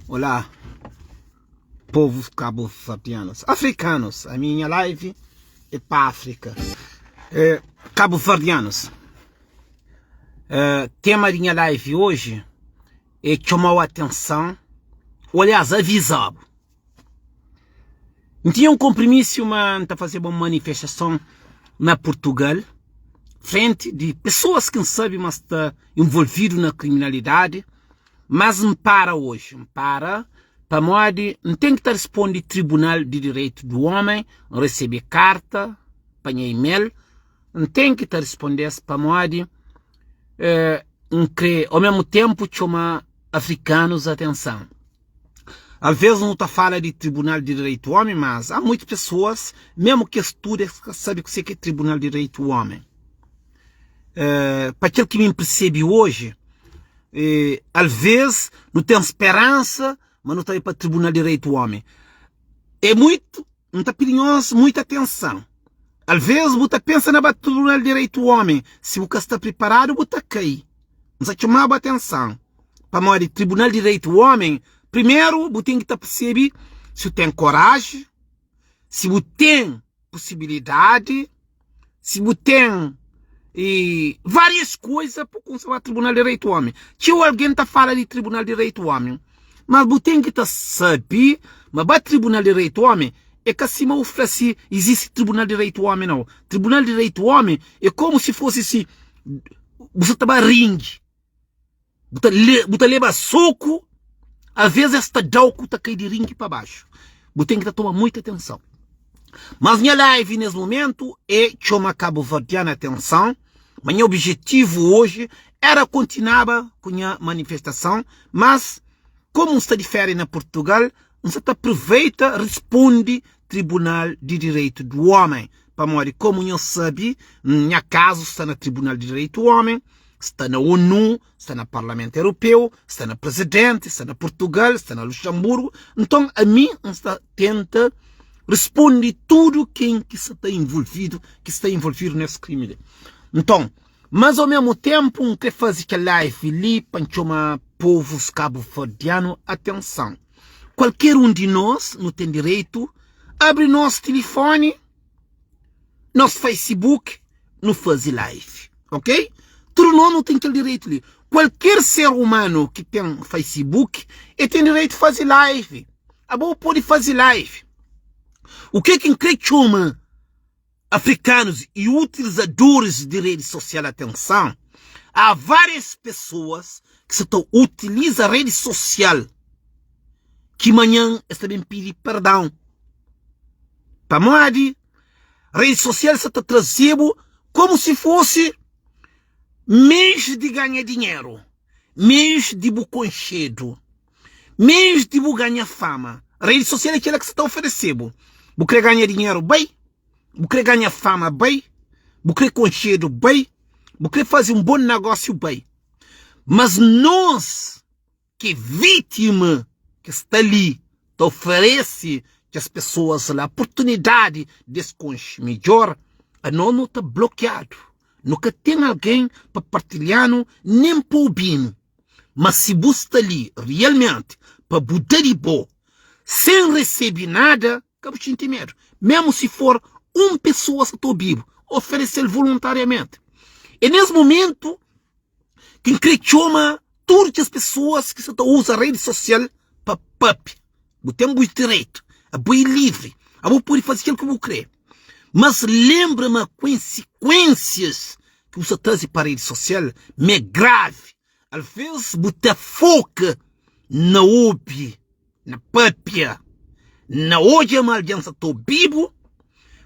Olá, povos cabo-verdianos, africanos, a minha live é para África. É, cabo-verdianos, é, tema da minha live hoje é chamar a atenção, ou aliás, avisar. N tinha um compromisso, ma N ta fazeba uma manifestação na Portugal, frente de pessoas que N sabe ma sta envolvido na criminalidade, Mas N para oji, N para pamodi N ten ki ta risponde Tribunal di Direitu du Omen, N resebe karta pa nha email, N ten ki ta risponde-s pamodi N kre o mesmu tenpu txoma afrikanus atensan. Alvês nu ta fala di Tribunal di Direitu Omi, mas há muitas pessoas, mesmu ki es studa, es ka sabe kuse ki é Tribunal di Direitu Omi. Pa kel ki mi N persebe oji, alvês nu ten speransa ma nu ta bai pa Tribunal di Direitu Omi. É muitu, N ta pidi nhos muita atensan. Alvês bu ta pensa na ba Tribunal di Direitu Omi, si bu ka sta priparadu bu ta kai. N sta txoma-bu atensan, pamodi Tribunal di Direitu Omi, primeru bu ten ki ta persebe si bu ten koraji, si bu ten posibilidadi, si bu ten e várias coisa pa kumsa ba tribunal di direito homem. Txeu algen ta fala di tribunal di direito homem, mas bu ten ki ta sabi ma ba tribunal di direito homem é ka sima u fla si existe tribunal di direito homem nau. Tribunal di direito homem é komu si fosi si bu sa ta ba ringi. Bu ta, bu ta leba soku, às es ta dau ku ta kai di ringi pa baxu. Bu ten ki ta toma muita atenson. Mas nha live nes momentu é txoma kabuverdianu atenson, ma nha objetivu oji era kontinuaba ku nha manifestason, mas komu N sta di féria na Purtugal, N sa ta aproveita risponde Tribunal di Direitu du Omen, pamodi komu nhos sabe, nha kazu sta na Tribunal di Direitu du Omen, sta na ONU, sta na Parlamentu Europeu, sta na Presidenti, sta na Purtugal, sta na Luxemburgo. Nton, ami N sta tenta risponde tudu ken ki sa ta involvidu, ki sta involvidu nes krimi li. Nton, mas ao mesmu tenpu N kre faze kel live li pa N txoma povus kabuverdianu atenson. Kualker un di nos nu ten direitu abri nos tilifoni, nos Facebook nu faze live, ok? Tudu nos nu ten kel direitu li. Kualker ser umanu ki ten Facebook e ten direitu faze live. Abo bu pode faze live. U ke ki N kre txoma afrikanus i utilizadoris di redi sosial atenson, há várias pesoas ki sa ta utiliza redi sosial ki manhan es ta ben pidi perdão. Pamodi redi sosial sa ta traze-bu komu si fosi meius di ganha dinheru, meius di bu konxedu, meius di bu ganha fama. Redi sosial é kila ki sa ta oferese-bu. Bu kre ganha dinheru, bai. Bu kre ganha fama, bai. Bu kre konxedu, bai. Bu kre faze un bon nagósiu, bai. Mas nos ki vítima ki sta li ta oferese kes pesoas la oportunidadi di es konxe midjór, anos nu ta blokiadu. Nu ka ten algen pa partilha-nu nen pa obi-nu. Ma si bu sta li rialmenti pa bu da di bo sen resebe nada, ka bu xinti medu. Mésmu si for un pesoa sa ta obi-bu, oferese-l voluntariamenti. É nes momentu ki N krê txoma tudu kes pesoas ki sa ta uza redi sosial pa papia. Bu ten bu direitu, abo é livri, abo pode faze kel ki bu krê. Mas lenbra ma konsikuénsias ki bu sa traze pa redi sosial ma é gravi. Alvês bu ta foka na obi na papia, na odja ma algen sa ta obi-bu,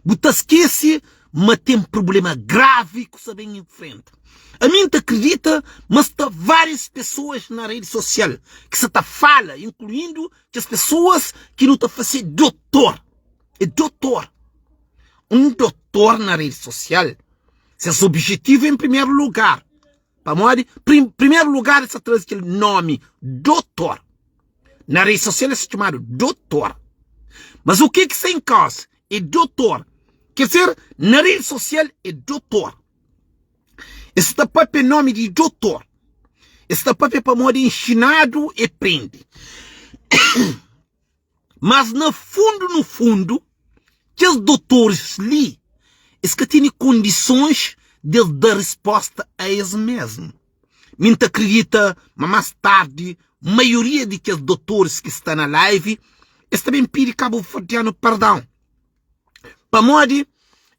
bu ta skese ma ten prubléma gravi ku sa ben infrenta. Ami N ta kridita ma sta várias pesoas na redi sosial ki sa ta fala, inkluindu kes pesoas ki nu ta fla si é dotor. É dotor. Un dotor na redi sosial, ses obijetivu en primeru lugar, pamodi primeru lugar es ta traze kel nomi dotor. Na rede sosial es ta txomadu dotor. Mas u ke ki sta en kauza é dotor. Ker dizer, na rede sosial é dotor. Es ta papia nomi di dotor. Es ta papia pamodi é nxinadu e prende. Mas na fundu no fundu, kes dotoris li, es ka tene kondisons di es da risposta a es mesmu. Mi N ta kridita ma mas tardi maioria di kes dotoris ki sta na live, es ta ben pidi kabuverdianu perdão. Pamodi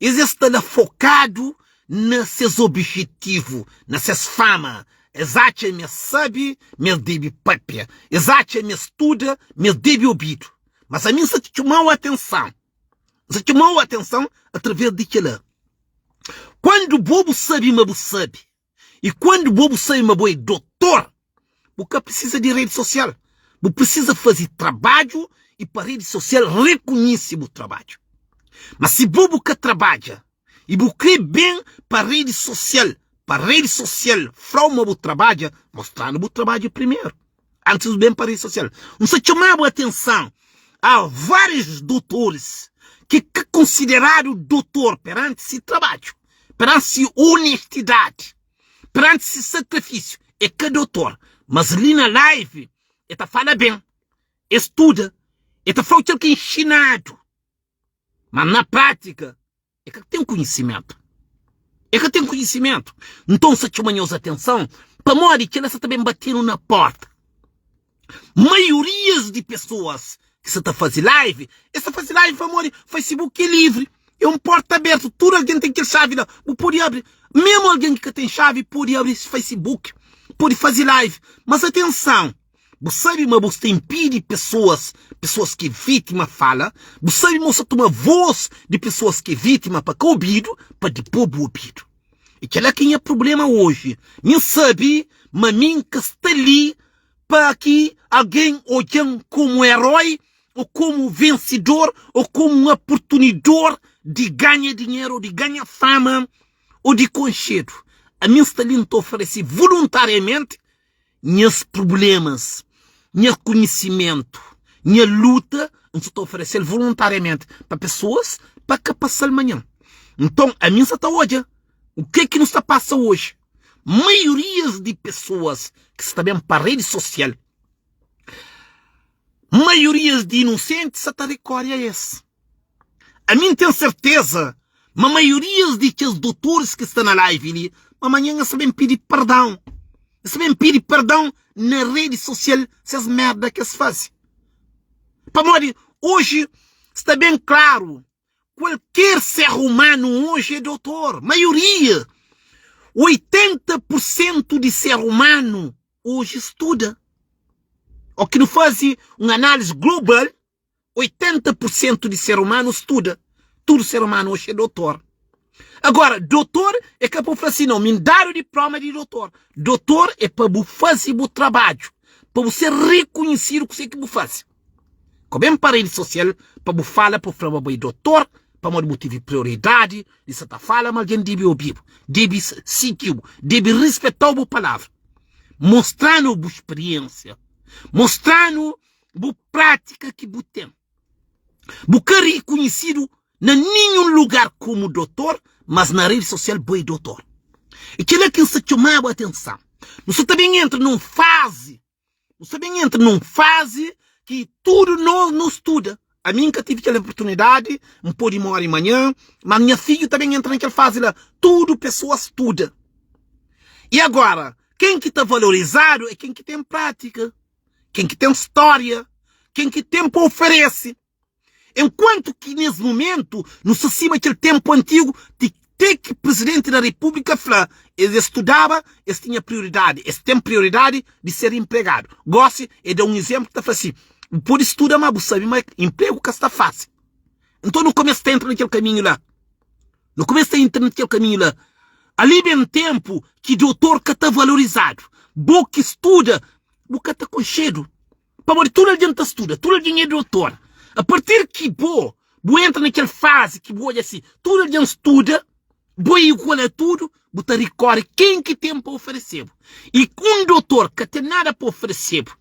es es sta la fokadu na ses obijetivu, na ses fama. Es atxa ma es sabe ma es debe pâpia. Es atxa ma es studa ma es debe obidu. Mas ami N sta ta txoma-u atenson. N sta txoma-u atenson através di kel-la. Kandu bo bu sabe ma bu sabe, I kuandu bo bu sabe ma bo é dotor, bu ka prisiza di redi sosial. Bu prisiza faze trabadju i pa redi sosial rekonhise bu trabadju. Ma si bo bu ka trabadja i bu kre ben pa redi sosial, pa redi sosial fla-u ma bu trabadja, mostra-nu bu trabadju primeru. Antis bu ben pa redi sosial. N sta txoma-bu atenson a várius dotoris ki ka konsideradu dotor peranti si trabadju, peranti si onestidadi, peranti si sakrifisiu. E ka dotor, mas li na live e ta fala ben, e studa, e ta fla-u kel ki nxinadu. Mas na prátika E ka ten konhisimentu. E ka ten konhisimentu. Nton, sa txoma nhos atenson pamodi kel-la sa ta ben bate-nu na porta. Maiorias di pesoas ki sa ta faze live, es ta faze live pamodi Facebook é livri, é un porta abertu, tudu algen ten kel xavi la, bu pode abri. Memu algen ki ka ten xavi pode abri Facebook, pode faze live. Mas atenson! Bu sabe ma bu sta inpidi pesoas, pesoas ki é vítima fala. Bu sabe ma bu sta toma vos di pesoas ki é vítima pa ka obidu, pa dipô bu obidu. I kel-la ki é nha prubléma oji. Mi N sabe ma mi N ka sta li pa ki algen odja-m komu erói ô komu vensidor ô komu un aportunidor di ganha dinheru ô di ganha fama ô di konxedu. Ami N sta li N ta oferese vuluntariamenti Nhas prublémas, nha konhisimentu, nha luta, N sa ta oferese-l voluntariamenti pa pesoas pa ka pasa-l manhan. Nton, ami N sa ta odja u ke ki nu sta pasa oji. Maiorias di pesoas ki sta ben pa redi sosial, maiorias di inosenti sa ta rekori a es. Ami N ten serteza ma maiorias di kes dotoris ki sta na live li, ma manhan es ta ben pidi perdão. Es ta ben pidi perdão na redi sosial ses merda ki es faze. Pamodi oji sta ben klaru, kualker ser humanu oji é dotor. Maioria, 80 por sentu di ser humanu oji studa. O ki nu faze un análise global, 80 por sentu di ser umanu studa. Tudu ser umanu oxi é dotor. Agora, dotor é ka pa bu fla si, nau, mi N dadu diploma di dotor. Dotor é pa bu faze bu trabadju, pa bu ser rekonhisidu kuse ki bu faze. Ka ben pa redi sosial pa bu fala, pa bu fla ma bo é dotor, pamodi bu tevi prioridadi di sa ta fala ma algen debe obi-bu, debe sigi-bu, debe rispeta-u bu palavra. Mostra-nu bu spiriensia, mostra-nu Bu prátika ki bu ten. Bu ka rikonhisidu na ninhun lugar komu dotor, mas na redi sosial bo é dotor. É kel-la ki N sta txoma-bu atenson. Nu sta ta ben entra na un fazi, nu sta ben entra na un fazi ki tudu nos nu studa. Ami N ka tive kel oportunidadi, N pode móre manhan, mas nha fidju ta ben entra na kel fazi la. Tudu pesoa studa. I agora, ken ki ta valorizadu é ken ki ten prátika. ken ki ten stória, ken ki ten pa oferese. Enkuantu ki nes mumentu nu sta sima kel tenpu antigu ti te ki Presidenti da Repúblika fla es es studaba es tinha prioridadi, es ten prioridadi di ser enpregadu. Gosi e da un izenplu ta fla si, bu pode studa ma bu sabe ma enpregu ka sta fásil. Nton nu kumesa ta entra na kel kaminhu la. Nu kumesa ta entra na kel kaminhu la. Ali ben tenpu ki dotor ka ta valorizadu. Bo ki studa, bu ka ta konxedu. Pamodi tudu algen ta studa, tudu algen é dotor. A partir ki bo, bu entra na kel fazi ki bu odja si tudu algen studa, bo é igual a tudu, bu ta rikori ken ki ten pa oferese-bu. I un dotor ka ten nada pa oferese-bu.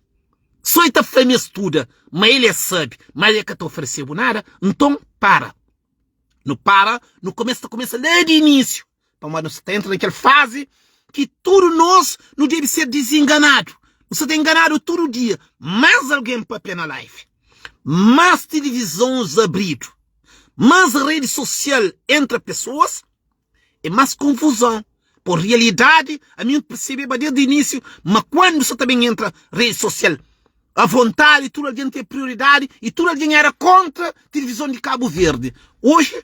So el ta fla ma el studa, ma el é sabe, ma el ka ta oferese-bu nada. Nton, para. Nu para, nu kumesa ta kumesa la di inísiu, pamodi nu sta ta entra na kel fazi ki tudu nos nu debe ser dizinganadu. Nu sta ta enganadu tudu dia. Más algen papia na live, más tilivizons abridu, más redi sosial entra pesoas, é más konfuzon. Pô rialidadi, ami N persebeba desdi inísiu ma kuandu sa ta ben entra redi sosial, avontadi, tudu algen ten prioridadi i tudu algen era kontra tilivizon di Kabu Verdi. Oji,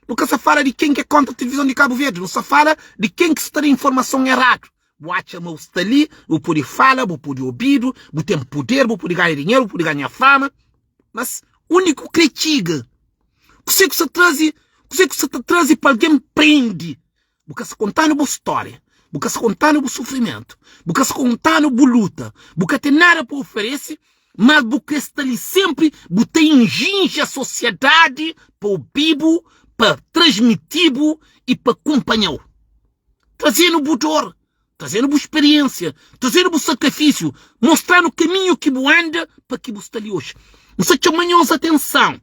nu ka sa fala di ken ki é kontra tilivizon di Kabu Verdi, nu sa fala di ken ki sa ta da informason eradu. Bu atxa ma bu sta li, bu pode fala, bu pode obidu, bu ten puder, bu pode ganha dinheru, bu pode ganha fama, mas undi ku kre txiga? Kuse ku sa traze, kuse ku sa ta traze pa algen prende? Bu ka sa kontanu bu stória, bu ka sa kontanu bu sufrimentu, bu ka sa kontanu bu luta, bu ka ten nada pa oferese, mas bu kre sta li senpri, bu ta injinja sosiadadi pa obi-bu, pa transmiti-bu i pa kunpanha-u. Traze-nu bu dor, traze-nu bu speriensia, traze-nu bu sakrifisiu, mostra-nu kaminhu ki bu anda pa ki bu sta li oji. N sta txoma nhos atenson,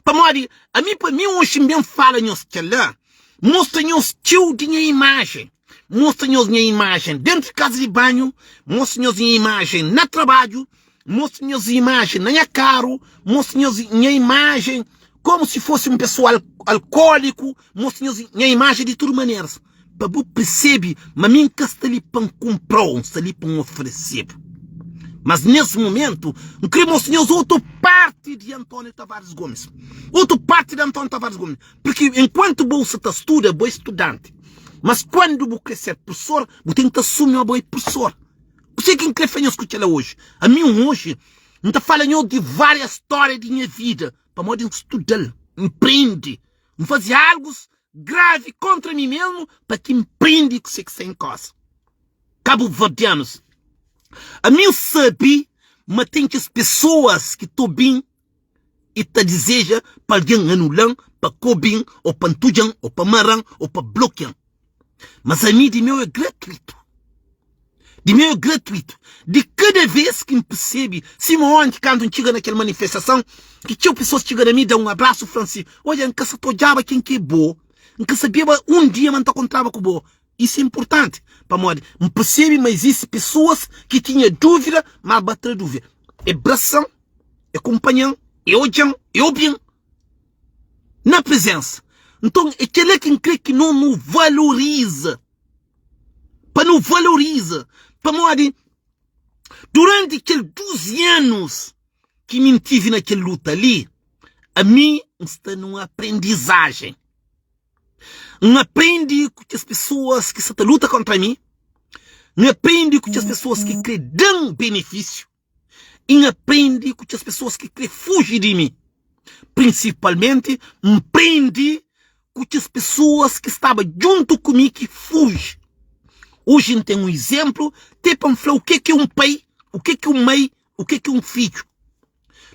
pamodi ami pa mi oji N ben fala nhos kel-la, mostra nhos txeu di nha imajen, mostra nhos nha imajen dentu di kaza di banhu, mostra nhos nha imajen na trabadju, Mostra nhos imajen na nha karu, mostra nhos nha imajen komu si fosi un pesoa alkóliku, mostra nhos nha imajen di tudu maneras, pa bu persebe ma mi N ka sta li pa N kunpra-u, N sta li pa N oferese-bu. Mas nes mumentu, N kre mostra nhos otu parti di António Tavares Gomes, otu parti di António Tavares Gomes, purki enkuantu bo sa ta studa, bo é studanti, mas kuandu bu kre ser pursor, bu ten ki ta asumi ma bo é pursor. Kuzê ki N krê fla nhos ku kel-la oji? Ami oji, N ta fala nhos di várias stória di nha vida, pamodi N studa-l, N prende, N faze algus gravi kóntra mi mésmu pa ki N prende kuzê ki sta en kóza. Kabuverdianus, ami N sabe ma ten kes pesoas ki ta obi-m i ta dizeja pa algen anula-m, pa kobi-m, ô pa ntudja-m, ô pa mara-m, ô pa blokia-m. Mas ami di meu é gratuitu. Di meu é gratuitu. Di kada vez ki N persebe, sima onti kantu N txiga na kel manifestason, ki txeu pesoas txiga na mi, da un abrasu, fla-m si, Odja, N ka sa ta odjaba ken ki é bo, N ka sabeba un dia ma N ta kontraba ku bo. Isu é inportanti, pamodi N persebe ma izisti pesoas ki tinha dúvida, má ba tra dúvida. E brasa-m. E kunpanha-m, e odja-m, e obi-m na prizensa. Nton, é kel-la ki N krê ki no nu valoriza. Pa nu valoriza. Pamodi, duranti kel 12 anus ki mi N tive na kel luta li, ami N sta nun aprendizajen. N aprende ku kes pesoas ki sa ta luta kontra mi, N aprende ku kes pesoas ki krê da-m benefísiu. I N aprende ku kes pesoas ki krê fuji di mi. Prinsipalmenti, N prende ku kes pesoas ki staba djuntu ku mi ki fuji. Oji N ten un izénplu te pa N fla u ke ki é un pai, u ke ki é un mai, u ke ki é un fidju.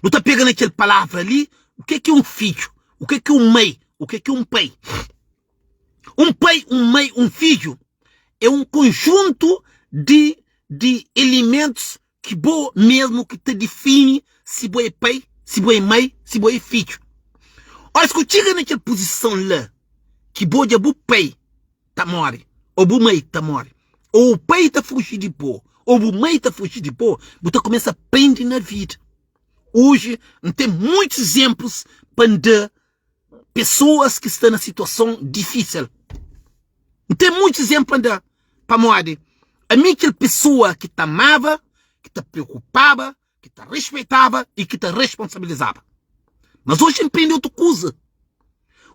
Nu ta pega na kel palavra li, u ke ki é un fidju, u ke ki é un mai, u ke ki é un pai. Un pai, un mai, un fidju é un konjuntu di di elementus ki bo mesmu ki ta difini si bo é pai, si bo é mai, si bo é fidju. Óras ki bu txiga na kel puzison la ki bo odja bu pai ta móre ô bu mai ta móre, ô bu pai ta fuji di bo ô bu mai ta fuji di bo, bu ta kumesa prende na vida. Oji N ten muitus izenplus pa N da pesoas ki sta na situason difísil. N ten muitus izénplu pa N da, pamodi ami kel pesoa ki ta amaba, ki ta preokupaba, ki ta respeitaba i ki ta responsabilizaba. Mas oji N prende otu kuza.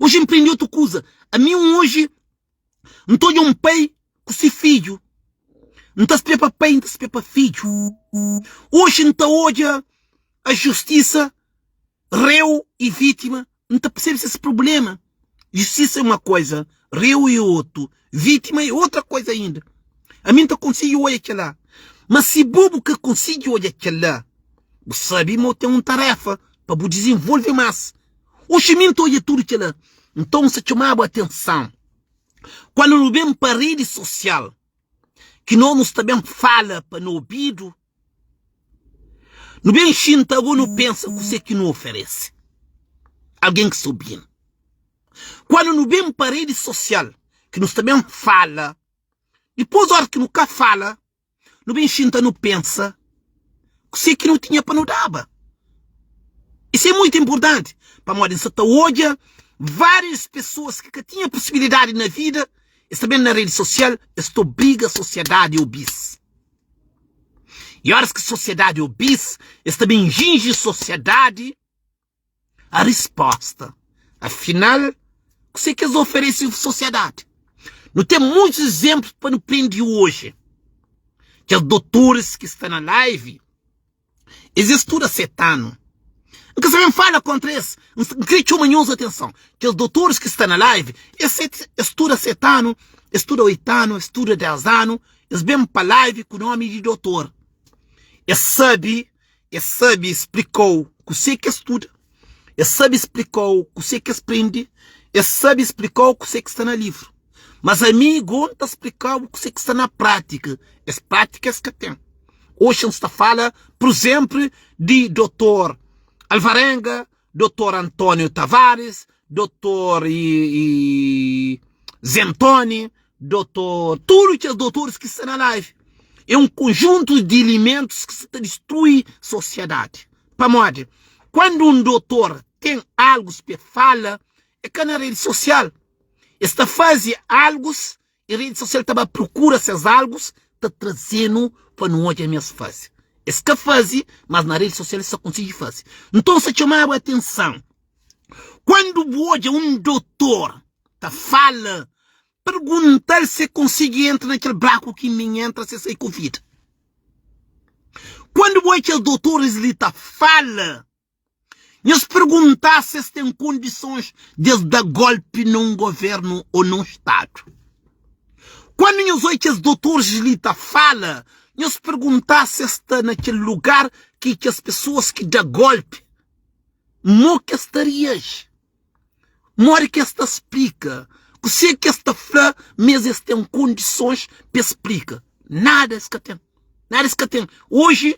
Oji N prende otu kuza. Ami oji N ta odja un pai ku se fidju, N ta spia pa pai, N ta spia pa fidju. Oji N ta odja a justisa Reu i vítima, N ta persebe ses prubléma. Justisa é uma koza, reu é otu, vítima é otra koza inda. Ami N ta konsigi odja kel-la. Ma si bo bu ka konsigi odja kel-la, bu sabe ma bu ten un taréfa pa bu dizenvolve más. Oxi mi N ta odja tudu kel-la. Nton N sta txoma-bu atenson. Kuandu nu ben pa redi sosial, ki nos nu sta ben fala pa no obidu, Nu ben xinta ago nu pensa kuse ki nu oferese algen ki sta obinu. Kuandu nu ben pa redi sosial ki nu sta ben fala, dipos ora ki nu ka fala, Nu ben xinta nu pensa kusé ki nu tinha pa nu daba. Isso é muito importante, pamodi N sa ta odja várias pessoas ki ka tinha possibilidade na vida, es ta ben na rede social, es ta obriga sociedade obi-s. E horas ki sociedade obi-s, es ta ben jingi sociedade a risposta. Afinal, kusé ki es oferese sociedade? Nu ten muitos exemplos pa nu prende oji. Kes doutores ki sta na live, Es es studa setanu. N ka sa ben fala kontra es. N kre txoma nhos atenson. Kes dotoris ki sta na live, es es studa setanu, es studa oitanu, es studa des anu, es ben pa live ku nomi di dotor. Es sabe, es sabe splikau kuse ki es studa, es sabe splikau kuse ki es prende, es sabe splikau kuse ki sta na livru. Mas ami go N ta splikau kuse ki sta na prátika. Es prátika es ka ten. Oxi N sta fala, pur izenplu, di Dotor Alvarenga, Dotor António Tavares, Dotor Zentoni, Dotor, tudu kes dotoris ki sta na live. É un konjuntu di ilimentus ki sta ta distrui sosiadadi. Pamodi? Kuandu un dotor ten algus pa e fala, é ka na redi sosial. Es ta faze algus E redi sosial ta ba prokura ses algus ta traze-nu pa nu odja ma es faze. Es ka faze, mas na redi sosial es ta konsigi faze. Nton sa txoma-bu atenson kuandu bu odja un dotor ta fala, pergunta-l si el konsigi entra na kel braku ki mi N entra si el sai ku vida. Kuandu bu odja kes dotoris li ta fala, Nhos perguntá se es ten kondisons di es da golpi na un governu o na un stadu. Kuandu nhos oi kes dotoris li ta fala, nhos perguntá se es sta na kel lugar ki kes pesoas ki da golpi, mo ki es ta riaji, modi ki es ta splika, kuse ki es ta fla ma es es ten kondisons pa es splika. Nada es ka ten. Nada es ka ten. Oji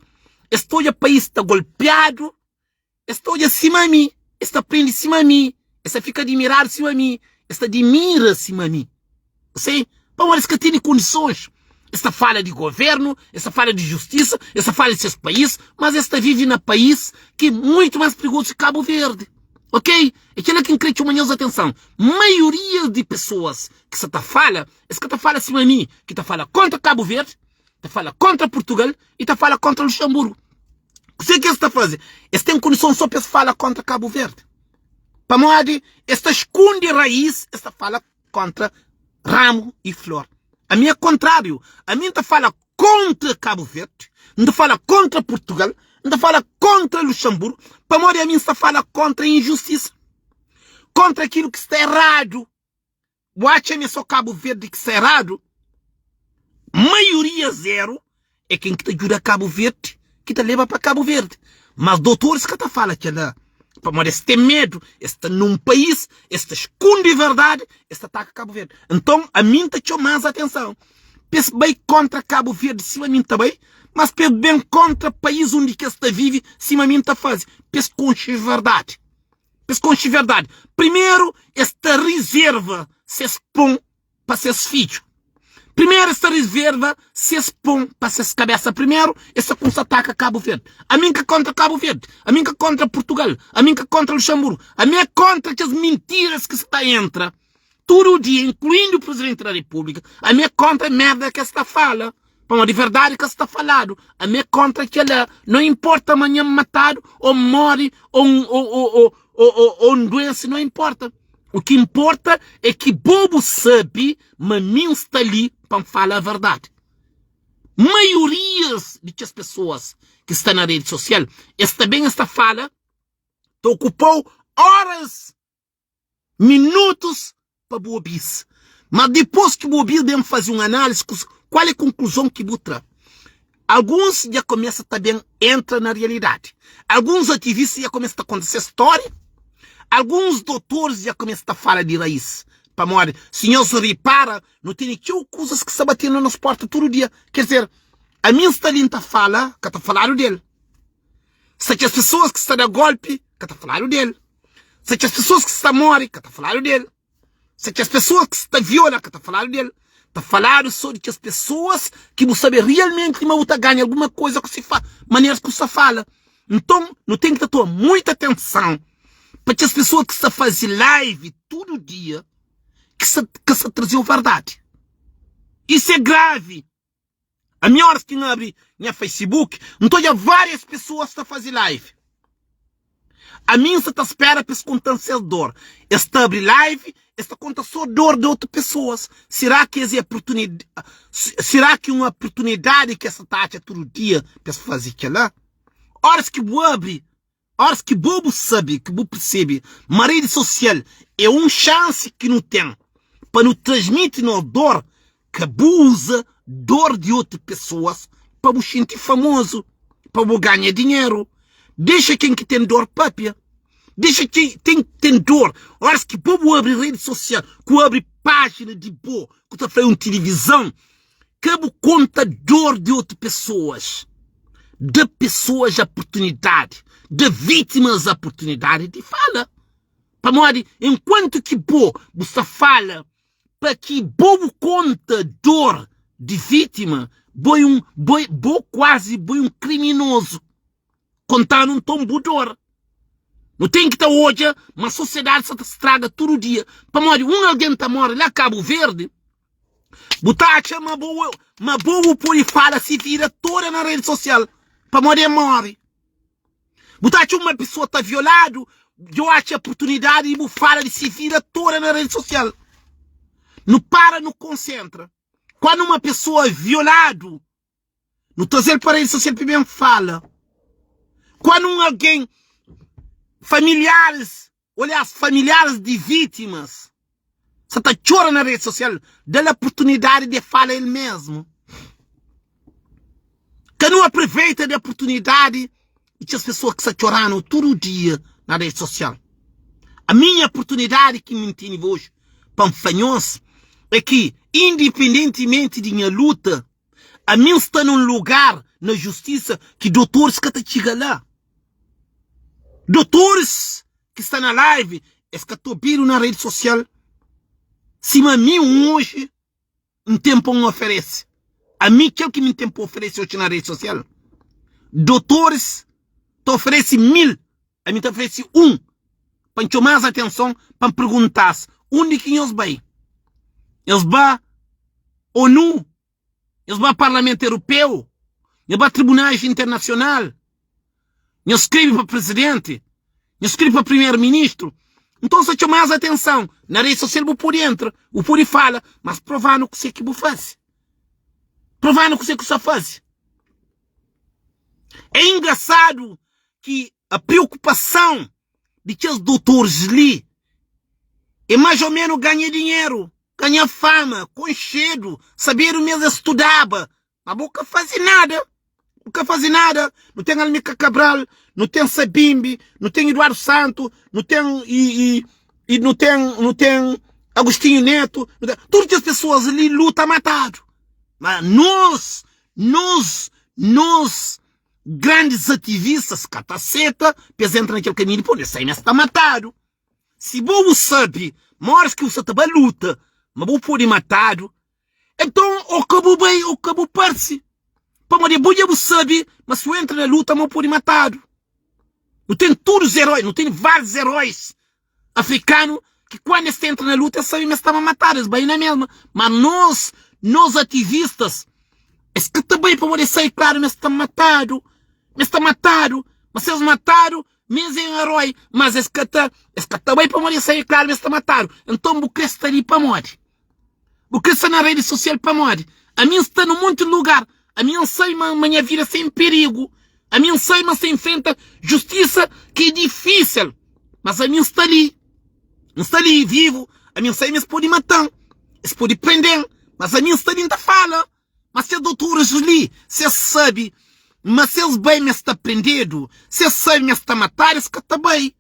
es ta odja país ta golpiadu, es ta odja sima mi, es ta prende sima mi, es ta fika adimiradu sima mi, es ta adimira sima mi. Sei, pamodi es ka tene kondisons. Es ta fala di governu, es ta fala di justisa, es ta fala di ses país, mas es ta vive na país ki é muitu más prigozu ki Kabu Verdi. Ok? É kila ki N kre txoma nhos atenson. Maioria di pesoas ki sa ta fala, es ka ta fala sima mi, ki ta fala kontra Kabu Verdi, ta fala kontra Purtugal i ta fala kontra Luxemburgu. Kuzê ki es ta faze? Es ten kondison sô pa es fala kontra Kabu Verdi. Pamodi es ta skunde raís, es ta fala kontra ramu i flor. Ami é kontráriu. Ami N ta fala kontra Kabu Verdi, N ta fala kontra Purtugal, N ta fala kontra Luxemburgu, pamodi ami N sta fala kontra injustisa, kontra kilu ki sta eradu. Bu atxa ma é só Cabo Verde ki sta eradu? Maioria zero é ken ki ta djuda Cabo Verde ki ta leba pa Cabo Verde. Mas doutores ka ta fala kela pamodi es ten medu, es sta num país, es ta skunde verdade, es ta ataka Cabo Verde. Nton ami nta txoma-s atenson pa es bai kontra Cabo Verde sima mi nta bai, mas pa es ben kontra país undi ki es ta vive sima mi nta faze, pa es konxe verdade. Pa es konxe verdadi. Primeru, es ta rizerva ses pon pa ses fidju. Primeru, es ta rizerva ses pon pa ses kabésa. Primeru, es ta kumsa ataka Kabu Verdi. Ami N ka kóntra Kabu Verdi. Ami N ka kóntra Purtugal. Ami N ka kóntra Luxanburgu. Ami é kóntra kes mintiras ki sta entra tudu dia, inkluindu Prizidenti da Repúblika. Ami é kóntra mérda ki es ta fala. Pamodi verdadi ka sta faladu. Ami é kontra kela. No importa ma nha matadu ou mori ou ou ou ou nduense no importa. O ki importa é ki bo bu sabi ma mi nsta li pa nfala verdadi. Maiorias di kes pessoas ki sta na redi sosial es ta ben es ta fala ta okupau horas minutus pa bu obi-s. Mas dipôs ki bu obi-s ben faze un análise, kual é konkluzon ki bu tra? Alguns dja kumesa ta ben entra na realidadi. Alguns ativista dja kumesa ta konta ses stória. Alguns dotoris dja kumesa ta fala di raís. Pamodi, si nhos ripara, nu tene txeu kuzas ki sta batendo na nos porta tudu dia. Ker dizer, ami N sta li N ta fala, ka ta faladu del. Sta kes pesoas ki sta da golpi, ka ta faladu del. Sta kes pesoas ki sta more, ka ta faladu del. Sta kes pesoas ki sta viola, ka ta faladu del. Ta faladu so di kes pesoas ki bu sabe realmenti ma bu ta ganha alguma koza ku se maneras ku sta fala. Nton, nu ten ki ta toma muita atenson pa kes pesoa ki sta faze live tudu dia ki sta ka sta traze-u verdadi. Isu é gravi. Ami óras ki N abri nha Facebook, N ta odja várias pesoas ta faze live. Ami N sta ta spera pa es konta-m ses dor. Es ta abri live, es ta konta sô dor di otu pesoas. Será ki es é Será ki un oportunidadi ki es sta ta atxa tudu dia pa es faze kel-la? Óras ki bu abri Óras ki bo bu sabe, ki bu persebe ma redi sosial é un xansi ki nu ten pa nu transmiti nos dor, ka bu uza dor di otu pesoas pa bu xinti famozu, pa bu ganha dinheru. Dexa ken ki ten dor papia. Dexa ken ki ten dor. Óras ki bo bu abri redi sosial, ku abri pájina di bo, ku ta fla é un tilivizon, Ka bu konta dor di otu pesoas. Da pesoas aportunidadi, da vítimas aportunidadi di fala. Pamodi enkuantu ki bo bu sta fala pa ki bo bu konta dor di vítima, bo é un bo bo kuazi bo é un kriminozu. Konta-nu nton bu dor. Nu ten ki ta odja ma sosiedadi sa ta straga tudu dia pamodi un algen ta more la Kabu Verdi. Bu ta atxa ma bo ma bo bu pode fala si vida toda na rede social pamodi é more. Bu ta atxa uma pessoa ta violadu, djo atxa oportunidade di bu fala di si vida toda na rede social. Nu para nu konsentra. Quando uma pessoa violadu, nu trazel pa rede social pa ben fala. Quando um alguém familiares Olhas familiares di vítimas sa ta txora na rede social, da-l oportunidade de fala el mesmo. Ka nu aproveita di oportunidade di kes pessoa ki sa txoranu tudu dia na rede social. A minha oportunidade ki mi tene hoje pa N fla nhos é ki independentemente di nha luta, ami N sta nun lugar na justisa ki doutores ka ta txiga la. Doutores ki sta na live es ka ta obidu na rede social sima mi oji N ten pa N oferese. Ami kel ki mi ten pa oferese oji na rede social, doutores ta oferese 1000, ami ta oferese un pa N txoma-s atenson pa N pergunta-s undi ki nhos bai. Nhos ba ONU? Nhos ba Parlamentu Europeu, nhos ba tribunais internasional, nhos skrebe pa presidenti, nhos skrebe pa primeru ministru. Nton sa txoma-s atenson. Na redi sosial bu pode entra, bu pode fala, mas prova-nu kuse ki bu faze. Prova-nu kuse ki bu sta faze. É engrasadu ki a preokupason di kes dotoris li é mais ou menos ganha dinheru, ganha fama, konxedu, sabedu ma es studaba, ma bo ka faze nada, bu ka faze nada. Nu ten Almika Cabral, nu ten Sabimbi, nu ten Eduardo Santo, nu ten i, i, i nu ten, nu ten Agostinho Neto, nu ten, tudu kes pesoas li luta matadu. Ma nos, nos, nos Grandis ativistas ka ta seta pa es entra na kel kaminhu di pode sai ma es ta matadu. Si bo bu sabe ma oras ki bu sta ta ba luta ma bu pode matadu, enton o ka bu bai o ka bu parse. Pamodi bo dja bu sabe ma si bu entra na luta ma bu pode matadu. Nu ten tudus eroi, nu ten varius erois afrikanu ki kuandu es ta entra na luta es sabe ma es ta ba matadu, es bai na mesma. Ma nos, nos ativistas, es ka ta bai pamodi es sabe klaru ma es ta matadu, ma es ta matadu, ma si es matadu ma es é un eroi, mas es ka ta, es ka ta bai pamodi es sabe klaru ma es ta matadu. Nton bu kre sta li pamodi? Bu kre sta na redi sosial pamodi? Ami N sta na un monti lugar, ami N sabe ma ma nha vida sta en perigu, ami N sabe ma N sta infrenta justisa ki é difísil, mas ami N sta li, N sta li vivu, ami N sabe ma es pode mata-m, es pode prende-m, mas ami N sta li N ta fala. Mas kes dotoris li, si es sabe ma si es bai ma es ta prendedu, si es sabe ma es ta matadu, es ka ta bai.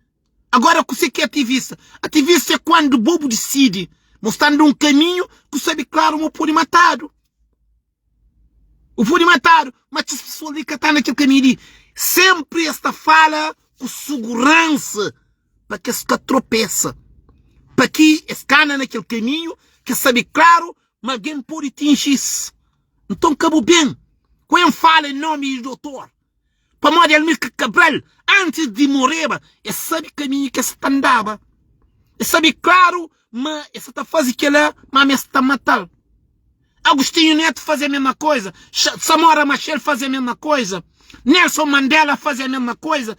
Agora kuse ki é ativista? Ativista é kuandu bo bu disidi ma bu sta na un kaminhu ku sabe klaru ma bu pode matadu. Bu pode matadu, ma kes pesoas li ka ta na kel kaminhu li. Senpri es ta fala ku suguransa pa ki es ka tropesa, pa ki es ka anda na kel kaminhu ki es sabe klaru. ma algen pode tinji-s. Nton ka bu ben ku N fala en nomi di dotor, pamodi Almilka Cabral antis di moreba e sabe kaminhu ki es ta andaba. E sabe klaru ma e sa ta faze kela, ma ma es ta matal. Agostinho Neto faze a mesma koza, Samora Machel faze a mesma koza, Nelson Mandela faze a mesma koza.